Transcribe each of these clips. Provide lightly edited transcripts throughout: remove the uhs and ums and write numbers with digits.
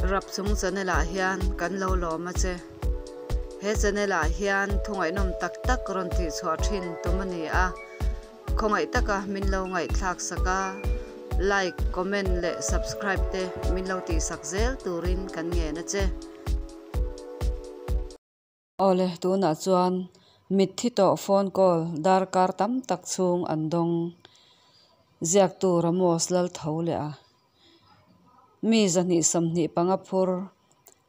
Rapchung channel ah hian kan lo lawm a che. He channel ah hian thu ngaihnawm tak tak rawn tih chhuah thin tum a ni a. Khawngaih taka min lo ngaihthlak sak a, like, comment leh subscribe te min lo tih sak zel turin kan ngen a che. Awle, tunah chuan mitthi tawh phone call darkar tam tak chhung an dawng. Ziaktu Ramos lal tho leh a. Mi 225 phur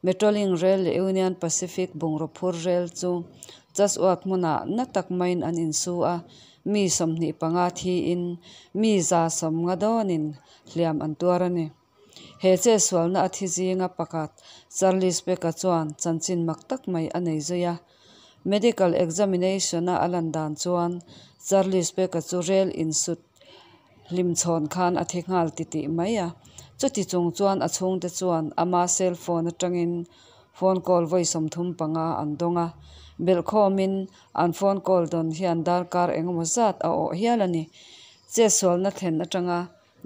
Metrolink rel leh Union Pacific bungraw phur rel chu Chatsworth hmunah na tak maiin an insu a, mi 25 thiin mi 150 dawnin hliam an tuar a ni. He chetsualna a thi zinga pakhat Charles Beck-a chuan chanchin mak tak mai a nei zui a. Medical examination-a a lan dan chuan Charles Beck-a chu rel insut hlimchhawn khan a thi nghal titih mai a. Chuti chung chuan a chhungte chuan ama cell phone atangin phone call vawi 35 an dawng a. Belhkhawmin an phone call dawn hian darkar engemaw zat a awh hial a ni. Chetsualna thlen atanga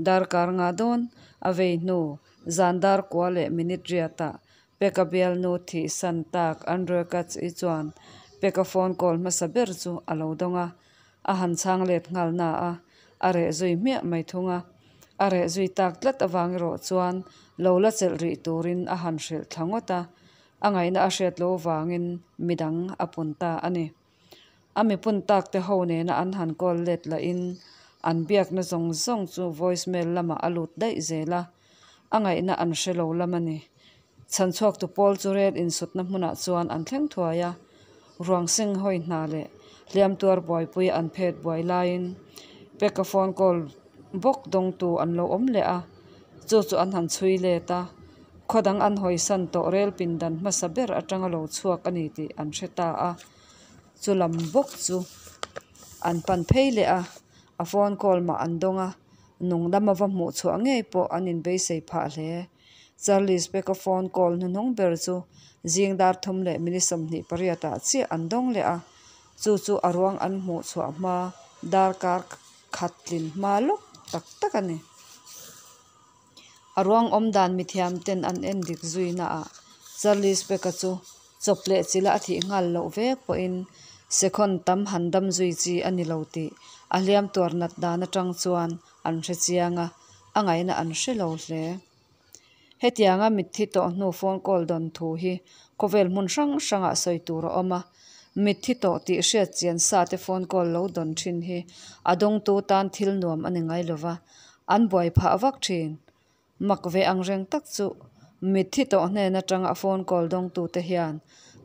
Darkar nga dawn a vei hnu, zan dar kua leh minute riatah Peka bialnu thih san tak Andrew Katz-i chuan Peka phone call hmasa ber chu a lo dawng a, a han chhang let nghal na a, a reh zui hmiah mai thung a. A reh zui tak tlat avang erawh chuan lo la chelh rih turin a han hrilh thla ngawt a, a ngaihna a hriat lo vangin midang a pun ta a ni. A mipun tak te ho nena an han call let lahin an biakna zawng zawng chu voice mail lamah a lut daih zel a, a ngaihna an hre lo lam a ni. Chhanchhuaktu pawl chu rel insutna hmunah chuan an thleng thuai a, ruang seng hawi hna leh hliam tuar buaipui an phet buai laiin Peka phone call bawk dawngtu an lo awm leh a, chu chu an han chhui let a, khaw dang an hawisan tawh rel pindan hmasa ber atanga lo chhuak a ni tih an hre ta a. Chu lam bawk chu an pan phei leh a, a phone call mah an dawng a, nung lama va hmuh chhuah ngei pawh an inbeisei phah hle. Charles Peka phone call hnuhnung ber chu zing dar thum leh minute 28 ah chiah an dawng leh a, chu chu a ruang an hmuh chhuah hma darkar khat tlin hma lawk tak tak a ni. A ruang awm dan mithiam ten an en dik zui naah Charles Peka chu chawp leh chila a thih nghal loh vek pawhin sekhon tam han dam zui chi a ni lo tih a hliam tuar nat dan atang chuan an hre chiang a, a ngaihna an hre lo hle. Hetianga mitthi tawh hnu phone call dawn thu hi khawvel hmun hrang hrangah sawi tur a awm a, mitthi tawh tih hriat chian sa te phone call lo dawn thin hi a dawngtu tan thil nuam a ni ngai lova, an buai phah vak thin. Mak ve ang reng tak chu mitthi tawh hnen atanga phone call dawngtute hian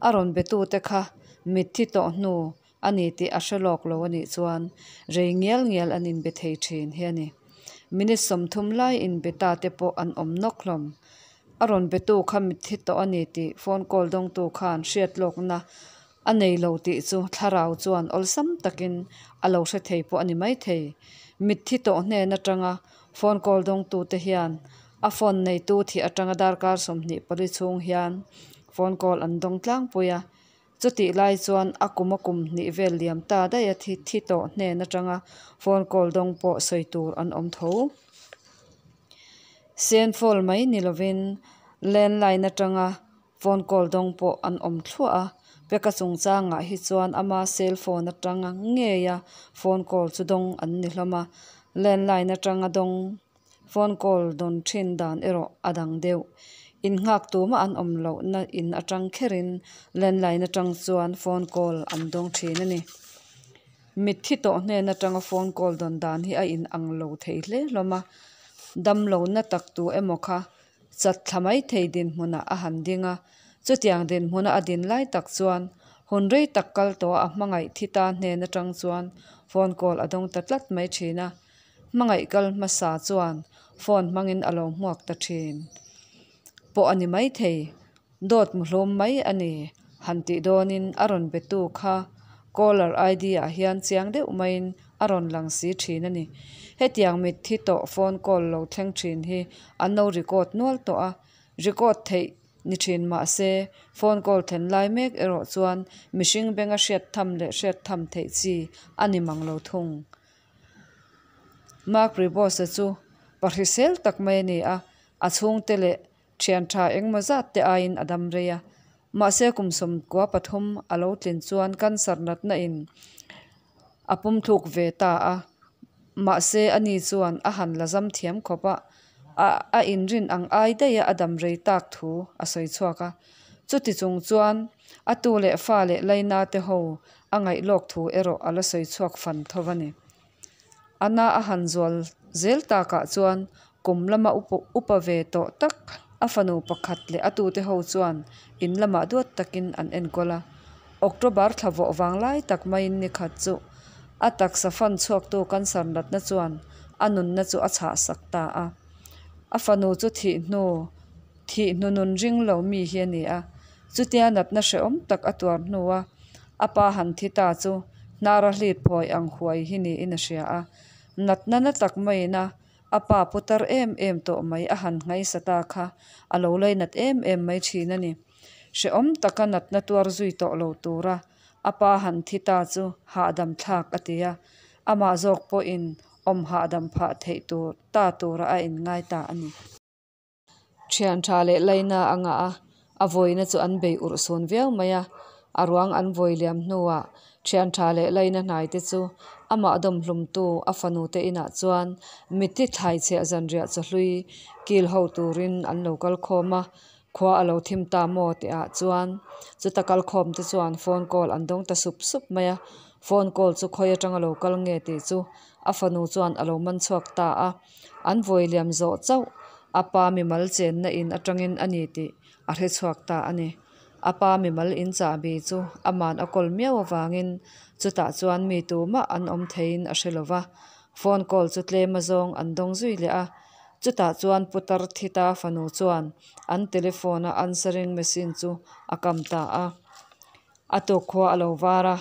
a rawn betute kha mitthi tawh hnu a ni tih a hre lawk lo a nih chuan rei ngial ngial an inbe thei thin hi a ni. Minute 30 lai inbe ta te pawh an awm nawk hlawm. A rawn betu kha mitthi tawh a ni tih phone call dawngtu khan hriat lawkna a nei lo tih chu thlarau chuan awlsam takin a lo hre thei pawh a ni maithei. Mitthi tawh hnen atanga phone call dawngtute hian a phone neitu thih atanga darkar 24 chhung hian phone call an dawng tlangpui a. Chutih lai chuan a kum a kum hnih vel liam ta daih a thi thi tawh hnen atanga phone call dawng pawh sawi tur an awm tho. Sen phone mai ni lovin landline atanga phone call dawng pawh an awm thluah a. Peka chungchangah hi chuan ama cell phone atanga ngeia phone call chu dawng an ni hlawm a. Landline atanga dawng phone call dawn thin dan erawh a dang deuh. In nghak tumah an awm loh na in atang kherin landline atang chuan phone call an dawng thin a ni. Mitthi tawh hnen atanga phone call dawn dan hi a in ang lo thei hle hlawm a. Dam lo na tak tu emaw kha chat thla mai thei dinhmunah a han ding a. Chutiang dinhmuna a din lai tak chuan hun rei tak kal tawh a hmangaih thi ta hnen atang chuan phone call a dawng ta tlat mai thin a. Hmangaih kal hmasa chuan phone hmangin a lo hmuak ta thin pawh a ni mai thei. Dawt muhlum mai a ni han tih dawnin a rawn betu kha caller ID ah hian chiang deuh maiin a rawn lang si thin a ni. Hetiang mitthi tawh phone call lo thleng thin hi an lo record nual tawh a, record theih ni thin mah se phone call thlen lai mek erawh chuan mihring benga hriat tham leh hriat tham theih chi a ni mang lo thung. Mark Ribos-a chu pahrisel tak mai a ni a, a chhungte leh Thian tha engmaw zat te aiin a dam rei a. Mahse kum 13 a lo tlin chuan cancer natna in a pum thluk ve ta a. Mahse ani chuan a han la zam thiam khawp a, a inrin ang ai daih a a dam rei tak thu a sawi chhuak a. Chuti chung chuan a tu leh fa leh laina te ho a ngaih lawk thu erawh a la sawi chhuak fan tho a ni. A na a han zual zel takah chuan kum lama upa ve tawh tak a fanu pakhat leh a tute ho chuan in lamah duat takin an enkawl a. October thla vawh vang lai tak maiin ni khat chu a taksa fan chhuaktu cancer natna chuan a nunna chu a chhahsak ta a. A fanu chu thih hnu thih hnu nun ring lo mi hi a ni a, chutia natna hrehawm tak a tuar hnua a pa han thi ta chu hnara hlit phawi ang huai hi niin a hria a. Natna na tak maiin a a pa putar em em tawh mai a han nghaisa ta kha a lo lainat em em mai thin a ni. Hrehawm taka natna tuar zui tawh lo tura a pa han thi ta chu hahdam thlak a ti a, amah zawk pawhin awm hahdam phah theih tur ta tura a inngai ta a ni. Thian tha leh laina a ngah a, a vawina chu an bei urh sun viau mai a. A ruang an vawi liam hnuah thian tha leh laina hnai te chu amah dawmhlumtu a fanu te inah chuan mitthi thlaichhiah zanriah chawhlui kil ho turin an lo kal khawm a. Khua a lo thim ta maw tihah chuan chuta kal khawm te chuan phone call an dawng ta sup sup mai a. Phone call chu khawi atanga lo kal nge tih chu a fanu chuan a lo man chhuak ta a. An vawi liam zawh chauh a pa mimal chenna in atangin a ni tih a hre chhuak ta a ni. A pa mimal in chahbi chu aman a kawl miau avangin chutah chuan mi tumah an awm theiin a hre lova. Phone call chu tlem azawng an dawng zui leh a. Chutah chuan putar Thita fanu chuan an telephone a answering machine chu a kam ta a. A tukkhua a lo var a,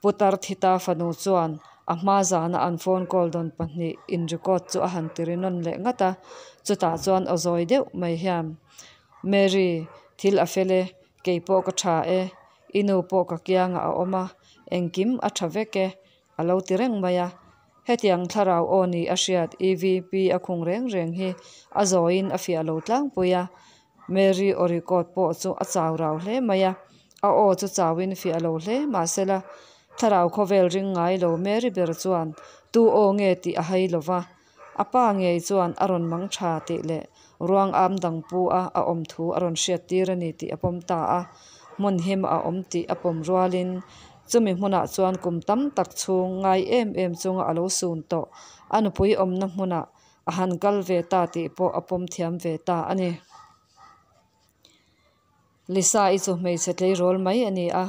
putar Thita fanu chuan a hma zana an phone call dawn pahnih in record chu a han ti ri nawn leh ngat a. Chutah chuan aw zawi deuh mai hian, Mary, thil a fel e, kei pawh ka tha e, i nu pawh ka kiangah a awm a, engkim a tha vek e, a lo ti reng mai a. Hetiang thlarau aw ni a hriat EVP a khung reng reng hi a zawiin a fiah lo tlangpui a. Mary aw record pawh chu a chau rau hle mai a, a aw chu chauin fiah lo hle mahsela thlarau khawvel ring ngai lo Mary ber chuan tu aw nge tih a hai lova. A pa ngei chuan a rawn mang tha tih leh ruang am dang pu a a awm thu a rawn hriat tir a ni tih a pawm ta a. Hmun him a awm tih a pawm rualin chumi hmunah chuan kum tam tak chhung ngai em em chunga a lo sun tawh a nupui awmna hmunah a han kal ve ta tih pawh a pawm thiam ve ta a ni. Lisa-i chu hmeichhe tleirawl mai a ni a,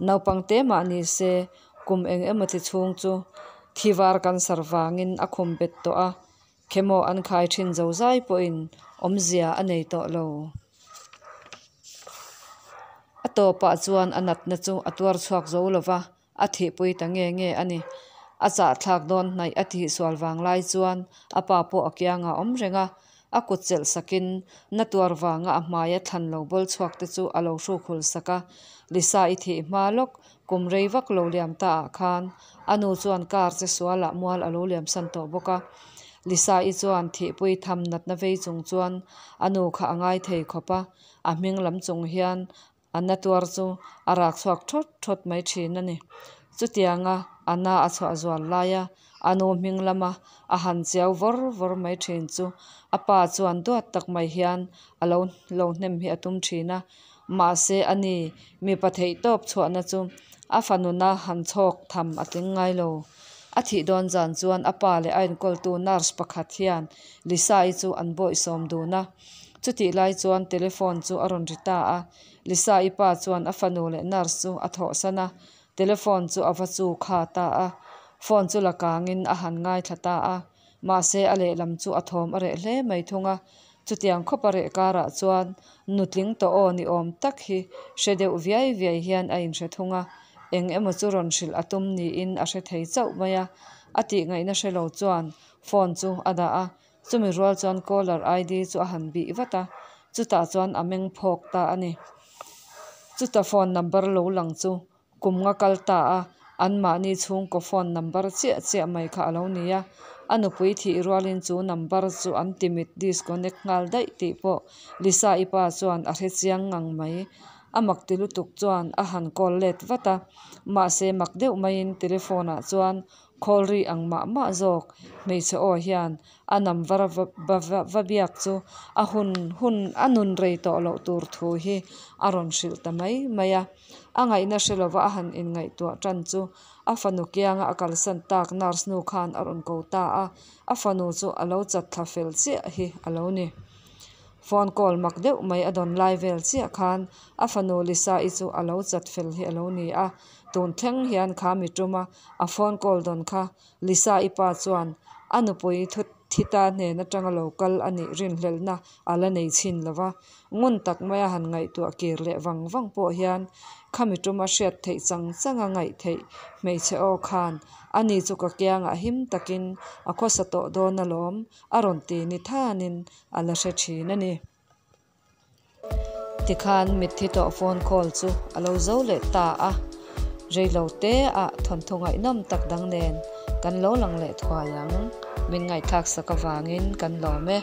naupang te mah ni se kum eng emaw ti chhung chu thi var cancer vangin a khum bet tawh a, chemo an khai thin zo zai pawhin awmzia a nei tawh lo. A tawpah chuan a natna chu a tuar chhuak zo lo va, a thihpui ta nge nge a ni. A chahthlak dawn hnaih a tihsual vang lai chuan a pa pawh a kiangah a awm reng a, a kut chelh sakin na tuar vanga a hmaia thlan lo bawl chhuak te chu a lo hruk hul sak a. Lisa i thih hma lawk kum rei vak lo liam ta ah khan a nu chuan car che sualah mual a lo liam san tawh bawk a. Lisa i chuan thihpui tham natna vei chung chuan a nu kha a ngai thei khawp a, a hming lam chung hian A na tuar chu a rak chhuak thawt thawt mai thin a ni. Chutianga a na a chhuah zual laia a nu hming lama a han chiau vawr vawr mai thin chu a pa chuan duat tak mai hian a lo lo hnem hi a tum thin a. Mahse a ni mipa theihtawp chhuahna chu a fanuna han chhawk tham a tling ngai lo. A thih dawn zan chuan a pa leh a enkawltu nurse pakhat hian Lisa-i chu an bawihsawm dun a. Chutih lai chuan telephone chu a rawn ri ta a, Lisa-i pa chuan a fanu leh nurse chu a thawhsan a, telephone chu a va chu kha ta a. Phone chu la kangin a han ngaithla ta a, mahse a lehlam chu a thawm a reh hle mai thung a. Chutiang khawp a reh karah chuan nutling tawh aw ni awm tak hi hre deuh viai viai hian a inhre thung a, eng emaw chu rawn hrilh a tum niin a hre thei chauh mai a. A tihngaihna hre lo chuan phone chu a dah a, Chumi rual chuan caller ID chu a han bih vat a, chutah chuan a meng phawk ta a ni. Chuta phone number lo lang chu kum nga kal ta a, anmahni chhungkaw phone number chiah chiah mai kha a lo ni a. A nupui thih rualin chu number chu an timit, disconnect, nghal daih tih pawh Lisa-i pa chuan a hre chiang ngang mai. A mak ti lutuk chuan a han call let vat a, mahse mak deuh maiin telephone ah chuan khawl ri ang mah mah zawk hmeichhe aw hian a number va biak chu a hun hun a nun rei tawh loh tur thu hi a rawn hrilh ta mai mai a. A ngaihna hre lova a han inngaihtuah tan chu a fanu kianga a kalsan tak nurse nu khan a rawn ko ta a, a fanu chu a lo chat thla fel chiah hi a lo ni. Phone call mak deuh mai a dawn lai vel chiah khan a fanu Lisa-i chu a lo chat fel hi a lo ni a, tun thleng hian kha mi tuma a phone call dawn kha Lisa-i pa chuan a nupui thu thita hnen atanga lo kal a nih rinhlelhna a la nei chhin lo va, ngun tak maia han ngaihtuah kir leh vang vang pawh hian khami tuma hriat theih chang changa ngaih theih hmeichhe aw khan ani chu ka kiangah him takin a khawsa tawh dawn alawm a rawn ti ni thanin a la hre thin a ni. Tikhan mitthi tawh phone call chu a lo zo leh ta a, reilo te ah thawnthu ngaihnawm tak dang nen kan lo lang leh thuai ang. Min ngaihthlak sak avangin kan lawm e.